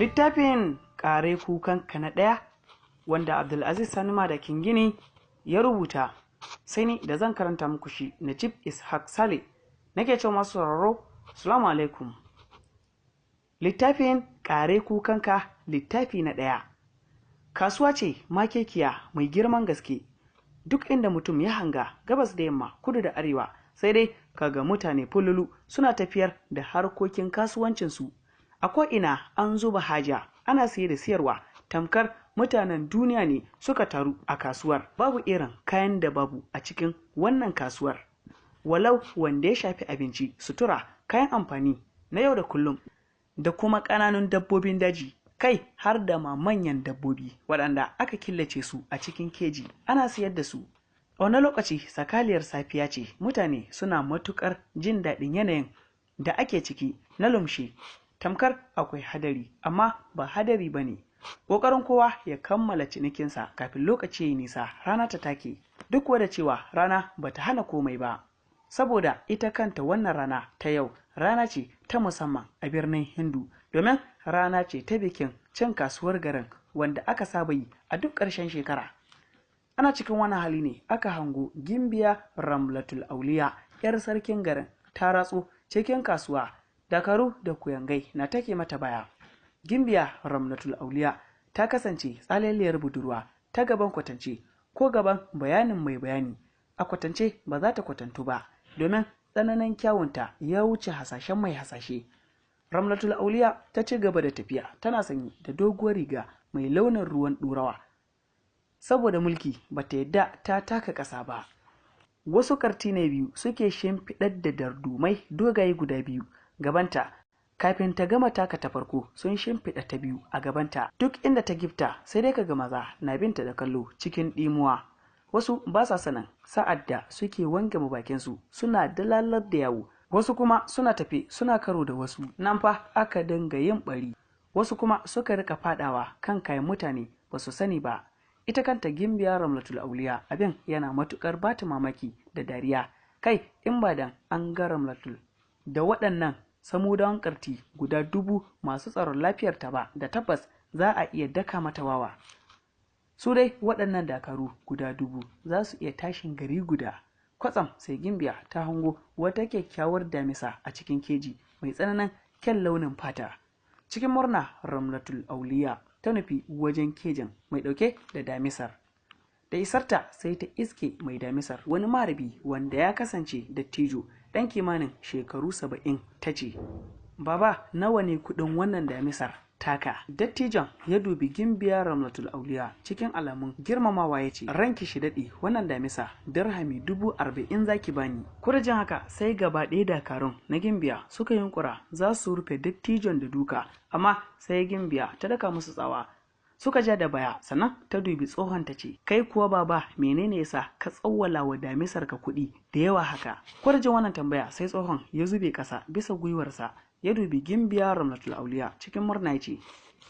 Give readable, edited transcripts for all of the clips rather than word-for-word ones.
Littafin Ƙare Kukanka na ɗaya, wanda Abdulaziz Sani Madakin Gini ya rubuta, sai ni da zan karanta muku shi, Najib Ishaq Sale nake cewa masu sauraro, salamu alaikum. Littafin Ƙare Kukanka, littafi na ɗaya. Kasuwa ce makekiya mai girman gaske. Duk inda mutum ya hanga, gabas da yamma, kudu da arewa, sai dai kaga mutane fululu suna tafiyar da harkokin kasuwancinsu. A ko'ina an zuba haja, ana siye da siyarwa, tamkar mutanen duniya ne suka taru a kasuwar. Babu irin kayan da babu a cikin wannan kasuwar, walau wanda ya shafi abinci, sutura, kayan amfani na yau da kullum, da kuma ƙananun dabbobin daji, kai har da ma manyan dabbobi waɗanda aka killace su a cikin keji ana siyar da su. A wani lokaci sakaliyar safiya ce, mutane suna matuƙar jin daɗin yanayin da ake ciki na lumshe, tamkar akwai hadari, amma ba hadari ba ne. Ƙoƙarin kowa ya kammala cinikinsa kafin lokaci ya nisa rana ta take, duk da cewa rana ba ta hana komai ba, saboda ita kanta wannan rana ta yau rana ce ta musamman a birnin Hindu, domin rana ce ta bikin cin kasuwar garin wanda aka saba yi a duk ƙarshen shekara. Ana cikin wani hali ne aka hango Gimbiya Ramlatul Auliya, 'yar sarkin garin, ta ratso cikin kasuwa, dakaru da kuyangai na take mata baya. Gimbiya Ramlatul Auliya ta kasance tsaleliyar budurwa ta gaban kwatance ko gaban bayanin mai bayani. A kwatance ba za ta kwatantu ba, domin tsananin kyawunta ya wuce hasashen mai hasashe. Ramlatul Auliya ta ci gaba da tafiya, tana sanye da doguwar riga mai launin ruwan ɗorawa. Saboda mulki ba ta yadda ta taka ƙasa ba. Wasu kartine biyu suke shimfiɗar da dardumai dogaye guda biyu gabanta. Kafin ta gama taka ta farko, sun shimfiɗa ta biyu a gabanta. Duk inda ta gifta, sai dai kaga maza na binta da kallo cikin ɗimuwa. Wasu ba sa sanin sa'ad da suke wanke bakinsu suna dalalar da yawo, wasu kuma suna tafe suna karo da wasu, nan fa aka dinga yin bari, wasu kuma suka rika fadawa kan kayan mutane ba su sani ba. Ita kanta Gimbiya Ramlatul Auliya abin yana matukar bata mamaki da dariya. Kai, in ba dan an ga Ramlatul da waɗannan samudawan karti guda 1000 masu tsaron lafiyarta ba, da tabbas za a iya daka mata wawa. Su dai waɗannan dakaru guda 1000 za su iya tashin gari guda. Kwatsam sai Gimbiya ta hango wata kyakkyawar damisa a cikin keji mai tsananin kyan launin fata. Cikin murna Ramlatul Auliya ta nufi wajen kejin mai ɗauke da damisar. Da isarta sai ta iske mai damisar, wani marabi wanda ya kasance dattijo ɗan kimanin shekaru 70. Ta ce, "Baba, nawa ne kuɗin wannan damisar taka?" Dattijon ya dubi Gimbiya Ramlatul Auliya cikin alamun girmamawa ya ce, "Ranki shi daɗe, wannan damisa dirhami 40,000 zaki bani." Kurjin haka sai gaba ɗaya dakarun na Gimbiya suka yunkura za su rufe dattijon da duka, amma sai Gimbiya ta daka musu tsawa, suka ja da baya. Sannan ta dubi tsohon ta ce, "Kai kuwa baba, menene yasa ka tsawwala wa damisar ka kuɗi da yawa haka?" Kurjin wannan tambaya sai tsohon ya zube ƙasa bisa gwiwarsa, ya dubi Gimbiya Ramlatul Auliya cikin murna ya ce,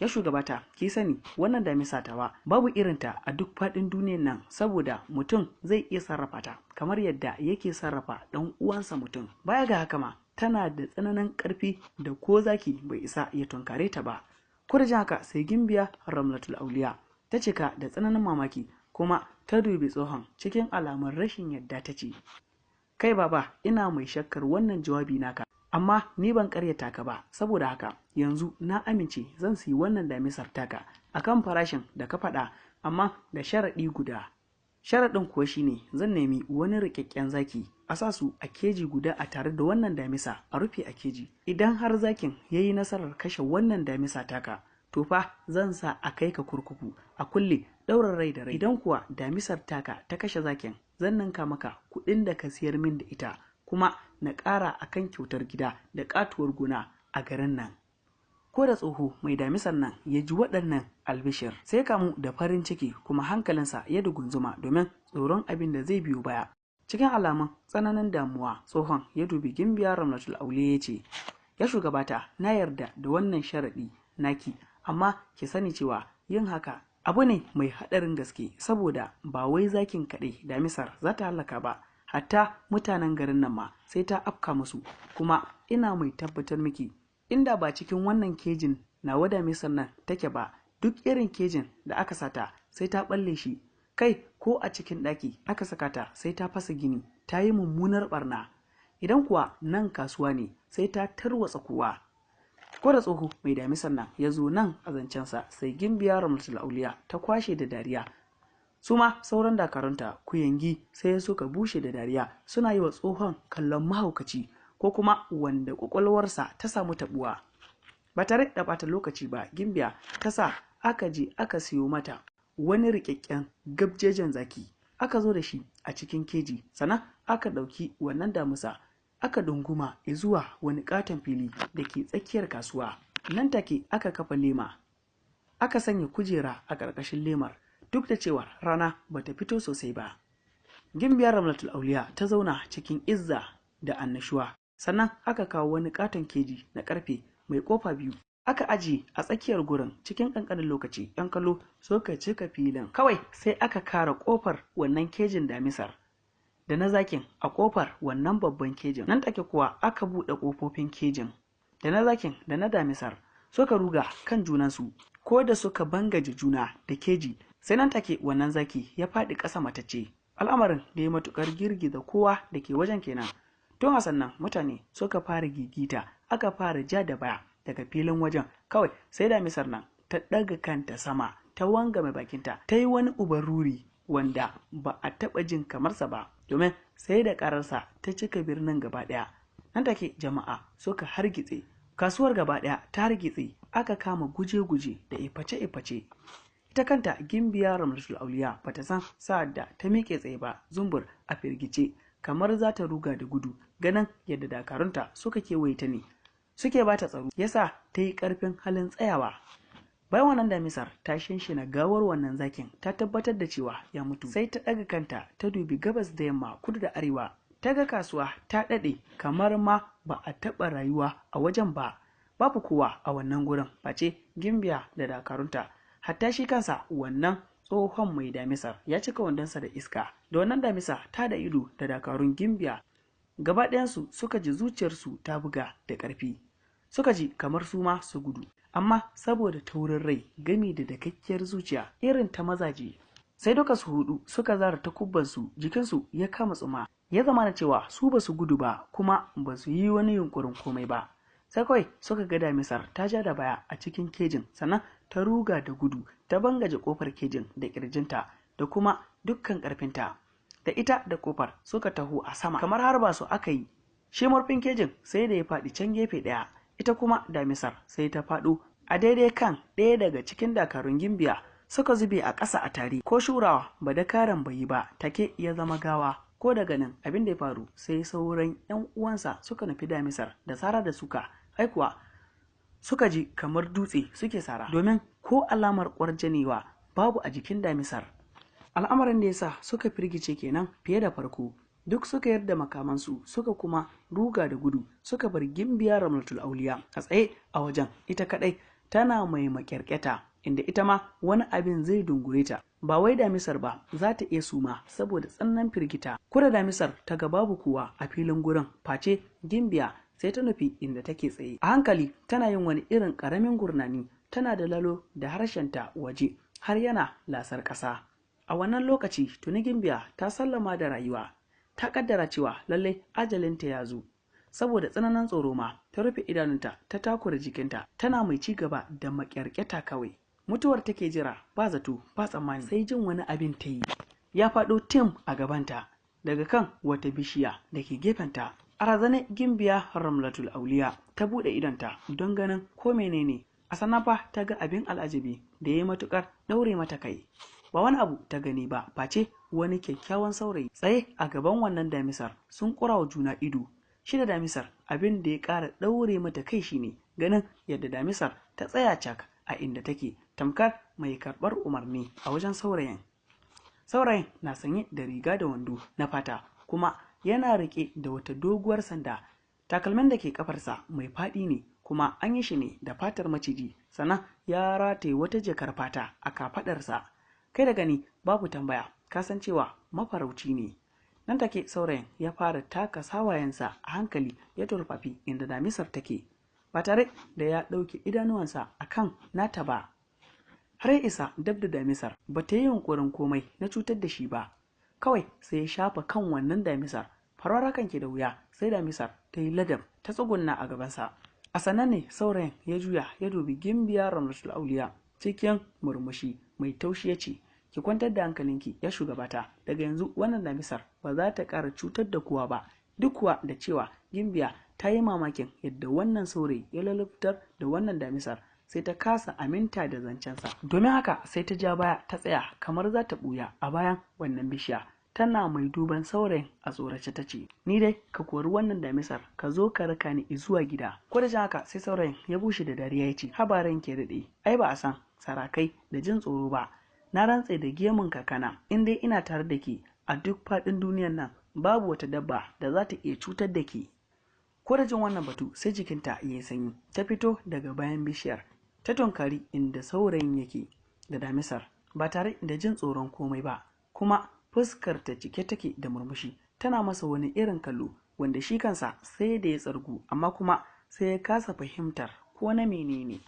"Ya shugabata, ki sani wannan damisa tawa babu irinta a duk faɗin duniyar nan, saboda mutum zai iya sarrafa ta kamar yadda yake sarrafa ɗan uwansa mutum. Baya ga haka ma tana da tsananin ƙarfi da ko zaki bai isa ya tunkare ta ba." Kurjin haka sai Gimbiya Ramlatul Auliya ta cika da tsananin mamaki, kuma ta dubi tsohon cikin alamun rashin yadda ta ce, "Kai baba, ina mai shakkar wannan jawabi naka, amma ni ban karyata ka ba. Saboda haka yanzu na amince zan siyi wannan damisar taka akan farashin da ka faɗa, amma da sharaɗi guda. Sharaɗin kuwa shine zan nemi wani riƙaƙƙen zaki a sa su a keji guda a tare da wannan damisa a rufe a keji. Idan har zakin ya yi nasarar kashe wannan damisa taka, to fa zan sa a kai ka kurkuku a kulle ɗaurin rai da rai. Idan kuwa damisar taka ta kashe zakin, zan ninka maka kuɗin da ka siyar min da ita, kuma na ƙara a kan kyautar gida da ƙatuwar gona a garin nan." Ko da tsoho mai damisar nan ya ji waɗannan albishir, sai kamu da farin ciki, kuma hankalinsa ya dugunzuma domin tsoron abin da zai biyo baya. Cikin alamun tsananin damuwa tsohon ya dubi Gimbiya Ramlatul Auliya ya ce, "Ya shugabata, na yarda da wannan sharaɗi naki, amma ki sani cewa yin haka abu ne mai haɗarin gaske, saboda ba wai zakin kaɗai damisar za ta halaka ba, hatta mutanen garin nan ma sai ta afka musu. Kuma ina mai tabbatar miki, inda ba cikin wannan kejin nawa damisar nan take ba, duk irin kejin da aka sata sai ta balle shi, kai ko a cikin ɗaki aka saka ta sai ta fasa gini, ta yi mummunar barna. Idan kuwa nan kasuwa ne sai ta tarwatsa kowa. Ko da tsoho mai damisar nan ya zo nan a zancensa, sai Gimbiya Ramlatul Auliya ta kwashe da dariya. Su ma sauran dakarunta kuyangi sai suka bushe da dariya, suna yi wa tsohon kallon mahaukaci ko kuma wanda kwakwalwarsa ta samu tabuwa. Ba tare da bata lokaci ba, Gimbiya ta sa aka je aka siyo mata wani riƙaƙƙen gabjejen zaki, aka zo da shi a cikin keji, sannan aka ɗauki wannan damusa aka dunguma zuwa wani katon fili da ke tsakiyar kasuwa. Nan take aka kafa lema, aka sanya kujera a ƙarƙashin lemar, duk da cewa rana bata fito sosai ba. Gimbiyar Ramlatul Auliya ta zauna cikin izza da annashuwa, sannan aka kawo wani katon keji na ƙarfe mai ƙofa biyu, aka ajiye a tsakiyar gurin. Cikin ƙanƙanin lokaci ‘yan kallo suka cika filin. Kawai sai aka kara ƙofar wannan kejin damisar da na zakin a ƙofar wannan babban kejin. Nan take kuwa aka buɗe ƙofofin kejin, da na zakin da na damisar suka ruga kan junansu. Ko da suka bangaje juna da keji, sai nan take wannan zaki ya faɗi ƙasa matacce. Al'amarin da ya matuƙar girgiza kowa da ke wajen kenan. Tun a sannan mutane suka fara gigita, aka fara ja da baya daga filin wajen. Kawai sai damisar nan ta ɗaga kanta sama, ta wangame bakinta, ta yi wani uban ruri wanda ba a taɓa jin kamarsa ba, domin sai da ƙararsa ta cika birnin gaba ɗaya. Nan take jama'a suka hargitse, kasuwar gaba ɗaya ta hargitse, aka kama guje-guje da iface-iface. Ita kanta Gimbiya Ramlatul Auliya bata san sa'ad da ta miƙe tsaye ba, zumbur a firgice kamar za ta ruga da gudu, ganin yadda dakarunta suka kewaye ta ne suke bata tsaro, yasa ta yi ƙarfin halin tsayawa. Bayan wannan damisar ta shinshina gawar wannan zakin, ta tabbatar da cewa ya mutu, sai ta ɗaga kanta ta dubi gabas da yamma, kudu da arewa, ta ga kasuwa ta ɗaɗe kamar ma ba a taɓa rayuwa a wajen ba. Babu kowa a wannan gurin face Gimbiya da dakarunta. Hatta shi kansa wannan tsohon mai damisar ya cika wandonsa da iska. Da wannan damisa ta da ido da dakarun Gimbiya, gaba ɗayansu suka ji zuciyarsu ta buga da ƙarfi, suka ji kamar su ma su gudu, amma saboda taurin rai gami da dakakkiyar zuciya irin ta mazaje, sai duka su hudu suka zara takubbansu, jikinsu ya kama tsuma, ya zama na cewa su ba su gudu ba kuma ba su yi wani yunkurin komai ba. Sai kawai suka ga damisar ta ja da baya a cikin kejin, sannan ta ruga da gudu ta bangaje kofar kejin da kirjinta da kuma dukkan karfinta. Da ita da kofar suka taho a sama kamar har ba su aka yi. Shi murfin kejin sai da ya faɗi can gefe ɗaya, ita kuma damisar sai ta faɗo a daidai kan ɗaya daga cikin dakarun Gimbiya, suka zube a ƙasa a tare. Ko shurawa ba da karan bai yi ba, take ya zama gawa. Ko daga nan abin da ya faru, sai sauran 'yan uwansa suka nufi damisar da sara da suka. Aikuwa suka ji kamar dutse suke sara, domin ko alamar ƙwarjanewa babu a jikin damisar. Al'amarin da yasa suka firgice kenan fiye da farko. Duk suka yarda makamansu suka kuma ruga da gudu, suka bar Gimbiya Ramlatul Auliya a tsaye a wajen ita kadai, tana mai makyarkyata, inda ita ma wani abin zai dungure ta. Ba wai damisar ba za ta iya suma saboda tsannan firgita. Kura damisar ta ga babu kuwa a filin gurin face Gimbiya, sai ta nufi inda take tsaye. A hankali tana yin wani irin karamin gurnani, tana da lalo da harshenta waje har yana lasar ƙasa. A wannan lokaci tuni Gimbiya ta sallama da rayuwa, ta kaddara cewa lallai ajalinta ya zo. Saboda tsananin tsoro ma ta rufe idanunta ta takura jikinta, tana mai ci gaba da makyarkyata kawai. Mutuwar take jira ba zato ba tsammani, sai jin wani abin ta yi ya faɗo tim a gabanta daga kan wata bishiya da ke gefenta. A razane Gimbiya Ramlatul Auliya ta buɗe idonta don ganin ko menene. A sanafa ta ga abin al'ajabi da ya yi matuƙar ɗaure mata kai. Ba wani abu ta gani ba face wani kyakkyawan saurayi tsaye a gaban wannan damisar, sun ƙura wa juna ido. Shi da damisar abin da ya ƙara ɗaure mata kai shine ganin yadda damisar ta tsaya cak a inda take, tamkar mai karɓar umarni a wajen saurayin. Saurayin na sanye da riga da wando na fata, kuma yana riƙe da wata doguwar sanda. Takalmin da ke kafarsa mai faɗi ne, kuma an yi shi ne da fatar maciji, sannan ya rataye wata jakar fata a kafaɗarsa. Kai da gani babu tambaya, kasancewa mafarauci ne. Nan take saurayin ya fara taka sawayensa a hankali ya turfafi inda damisar take. ba tare da ya ɗauke idanuwansa akan nata ba. Har ya isa dab da damisar, ba ta yi yunƙurin komai na cutar da shi ba. Kawai sai ya shafa kan wannan damisar. Faruwar hakan ke da wuya, sai damisar ta yi ladab ta tsugunna a gabansa. A sannan ne saurayin ya juya ya dubi Gimbiya Ramlatul Auliya cikin murmushi mai taushi ya ce, "Ki kwantar da hankalinki ya shugabata, daga yanzu wannan damisar ba za ta ƙara cutar da kowa ba." Duk kuwa da cewa Gimbiya ta yi mamakin yadda wannan saurayi ya lalabtar da wannan damisar, sai ta kasa aminta da zancensa. Domin haka sai ta ja baya ta tsaya kamar za ta ɓuya a bayan wannan bishiya. Tana mai duban saurayin a tsorace ta ce, "Ni dai ka kori wannan damisar, ka zo ka raka ni zuwa gida." Ko da jin haka sai saurayin ya bushe da dariya ya ce, "Haba ranke daɗe, ai ba a san sarakai da jin tsoro ba. Na rantse da gemun kakana, in dai ina tare da ke a duk faɗin duniyan nan babu wata dabba da za ta iya cutar da ke." Ko da jin wannan batu sai jikinta ya yi sanyi, ta fito daga bayan bishiyar, ta tunkari inda saurayin yake da damisar ba tare da jin tsoron komai ba, kuma fuskar ta cike take da murmushi, tana masa wani irin kallo wanda shi kansa sai da ya tsargu, amma kuma sai ya kasa fahimtar ko na menene.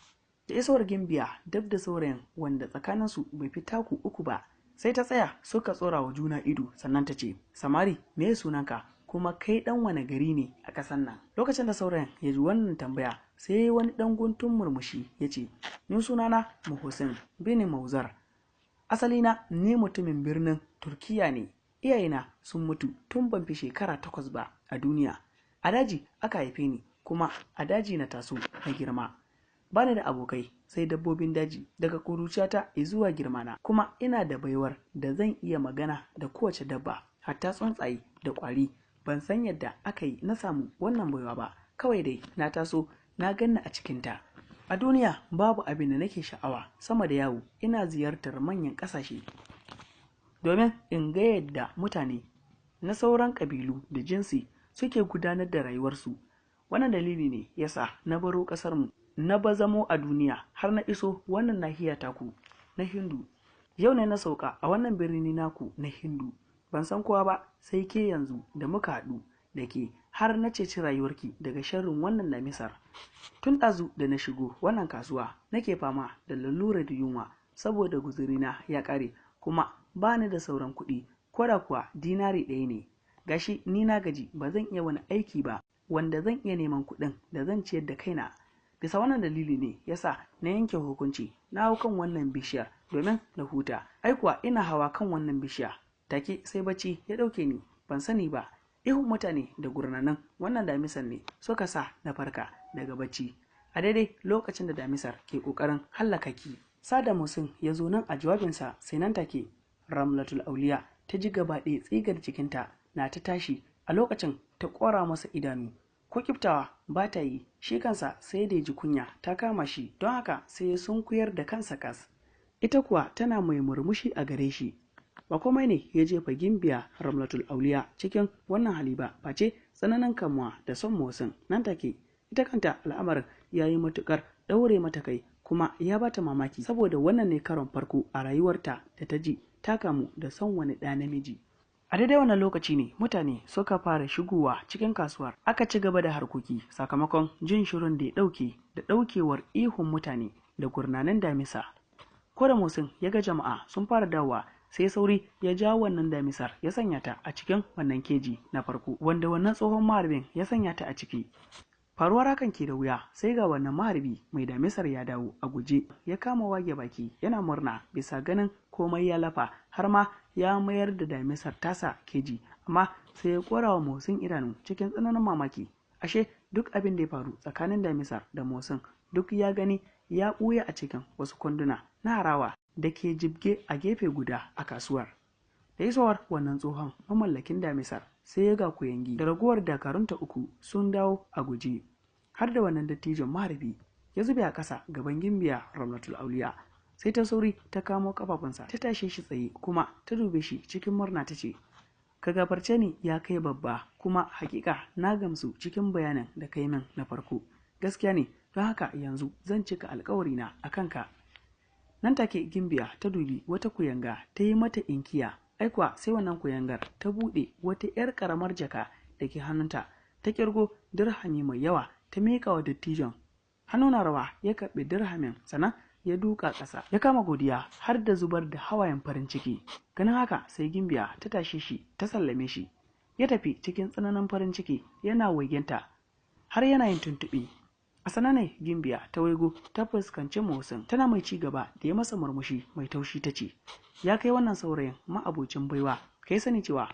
Da isowar Gimbiya dab da saurayin wanda tsakaninsu bai fi taku 3 ba, sai ta tsaya suka tsora wa juna ido, sannan ta ce, "Samari, me sunanka? Kuma kai dan wane gari ne a ƙasan nan?" Lokacin da saurayin ya ji wannan tambaya sai ya yi wani dan guntun murmushi ya ce, "Ni sunana Muhsin bin Mauzar. Asalina ni mutumin birnin Turkiya ne. Iyayena sun mutu tun ban fi shekara 8 ba a duniya. A daji aka haife ni, kuma a daji na taso na girma. Bani da abokai sai dabbobin daji daga kuruciyata zuwa girmana, kuma ina da baiwar da zan iya magana da kowace dabba, hatta tsuntsaye da ƙwari. Ban san yadda aka yi na samu wannan baiwa ba, kawai dai na taso na ganni a cikinta. A duniya babu abin da nake sha'awa sama da yawo. Ina ziyartar manyan ƙasashe domin in ga yadda mutane na sauran ƙabilu da jinsi suke gudanar da rayuwarsu. Wannan dalili ne yasa na baro ƙasarmu, na bazamo a duniya har na iso wannan nahiya taku na Hindu. Yau ne na sauka a wannan birni naku na Hindu. Ban san kowa ba sai ke yanzu da muka haɗu da ke har na ceci rayuwarki daga sharrin wannan damisar. Tun ɗazu da na shigo wannan kasuwa nake fama da lalurar yunwa saboda guzurina ya ƙare, kuma ba ni da sauran kuɗi, ko da kuwa dinari 1 ne. Gashi ni na gaji, ba zan iya wani aiki ba wanda zan iya neman kuɗin da zan ciyar da kaina. Bisa wannan dalili ne yasa na yanke hukunci na hau kan wannan bishiyar domin na huta. Ai kuwa ina hawa kan wannan bishiya take sai bacci ya ɗauke ni, ban sani ba. Ihun mutane da gurnanin wannan damisar ne suka sa na farka daga bacci a daidai lokacin da damisar ke ƙoƙarin hallaka ki." Sada Muhsin ya zo nan a jawabinsa, sai nan take Ramlatul Auliya ta ji gaba ɗaya tsigar jikinta na ta tashi a lokacin ta ƙora masa idanu, ko kiftawa ba ta yi. Shi kansa sai da ya ji kunya ta kama shi, don haka sai ya sunkuyar da kansa kas. Ita kuwa tana mai murmushi a gare shi. Ba komai ne ya jefa Gimbiya Ramlatul Auliya cikin wannan hali ba face tsananin kamuwa da son Muhsin. Nan take ita kanta al'amarin ya yi matuƙar ɗaure mata kai, kuma ya bata mamaki, saboda wannan ne karon farko a rayuwarta da ta ji ta kamu da son wani ɗa namiji. A daidai wannan lokaci ne mutane suka fara shigowa cikin kasuwar, aka ci gaba da harkoki sakamakon jin shirin da ya ɗauke da ɗaukewar ihun mutane da gurnanin damisa. Ko da Muhsin ya ga jama'a sun fara dawowa, sai sauri ya ja wannan damisar ya sanya ta a cikin wannan keji na farko wanda wannan tsohon maharbin ya sanya ta a ciki. Faruwar hakan ke da wuya sai ga wannan maharbi mai damisar ya dawo a guje, ya kama wage baki yana murna bisa ganin komai ya lafa, har ma ya mayar da damisar tasa keji, amma sai ya kora wa Muhsin idanu cikin tsananin mamaki. Ashe duk abin da ya faru tsakanin damisar da Muhsin duk ya gani, ya ɓuya a cikin wasu kwanduna na harawa da ke jibge a gefe guda a kasuwar. Da isowar wannan tsohon mamallakin damisar sai ya ga kuyangi da ragowar dakarunta 3 sun dawo a guje, har da wannan dattijon maharbi ya zube a ƙasa gaban Gimbiya Ramlatul Auliya. Sai ta sauri ta kamo kafafunsa ta tashe shi tsaye, kuma ta dube shi cikin murna ta ce, "Ka gafarce ni ya kai babba, kuma hakika na gamsu cikin bayanin da kai min na farko. Gaskiya ne, don haka yanzu zan cika alkawarina a kanka." Nan take Gimbiya ta dubi wata kuyanga ta yi mata inkiya. Aikwa sai wannan kuyangar ta buɗe wata 'yar ƙaramar jaka da ke hannunta, ta kirgo dirhami mai yawa ta miƙa wa dattijon Hannu na rawa ya karɓi dirhamin, sannan ya duka ƙasa ya kama godiya har da zubar da hawayen farin ciki. Ganin haka sai Gimbiya ta tashe shi ta sallame shi. Ya tafi cikin tsananin farin ciki yana waigenta har yana yin tuntuɓe. A sana ne Gimbiya ta waigo ta fuskanci Muhsin, tana mai ci gaba da ya masa murmushi mai taushi ta ce, "Ya kai wannan saurayin ma'abocin baiwa, kai sani cewa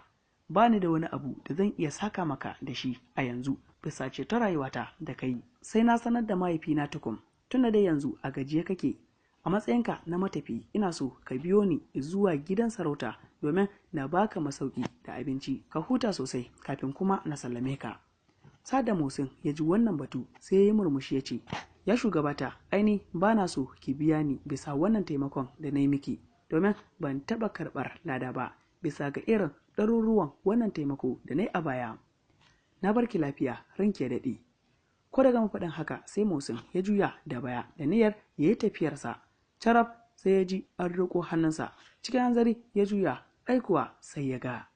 ba ni da wani abu da zan iya saka maka da shi a yanzu bisa ceton rayuwata da kai. Sai na sanar da mahaifina tukun, tunda dai yanzu a gajiye kake. A matsayinka na matafi, ina so ka biyo ni zuwa gidan sarauta domin na baka masauki da abinci, ka huta sosai kafin kuma na sallame ka." Sada Musin ya ji wannan batu sai ya yi murmushi ya ce, "Ya shugabata, aini ba na so ki biya ni bisa wannan taimakon da na yi miki, domin ban taɓa karɓar lada ba bisa ga irin ɗaruruwan wannan taimako da na yi a baya. Na barki lafiya, ranki ya daɗe." Ko da gama faɗin haka sai Musin ya juya da baya da niyyar ya yi tafiyarsa. Carab sai ya ji an riƙo hannunsa. Cikin hanzari ya juya, aikuwa sai ya ga.